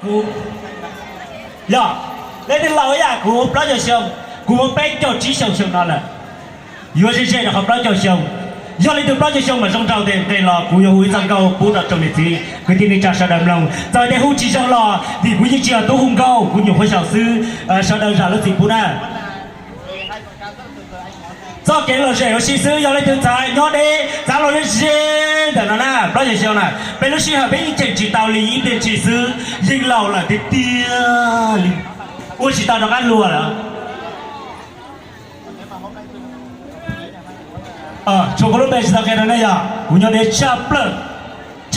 Kuv, yog, leej twg laus ib yam kuv plaub caug xyoo, kuv muaj peb caug tsib xyoo xyoo no lawm. Yuav ze ze rau qhov plaub caug xyoo. Yog leej twg plaub caug xyoo mas zoo nraug tes nqes los kuv yuav hu ib txoj nkauj pub rau tsoom niam txiv kwv tij neej tsa sawv daws mloog. Txawm tias hu tsis zoo los vim kuv yeej tsis yog tub hu nkauj, kuv nyuam qhuav xyaum xwb, sawv daws zam lub txim pub na. Txoj kev lom zem ua si xwb, yog leej twg txav nyob deb txav los ze ze ntawm no na, plaub caug xyoo na, peb lub sij hawm peb yeej cheem tsis tau li ib pliag ntshis xwb, yeej laus lawm tiag tiag li, ua tsis tau rov qab luag lawm. Tshuav kuv lub npe tsis tau qhia rau nej yog kuv nyob deb tshaj plaws,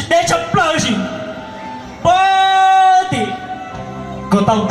deb tshaj plaws tab sis pab tim ko tau.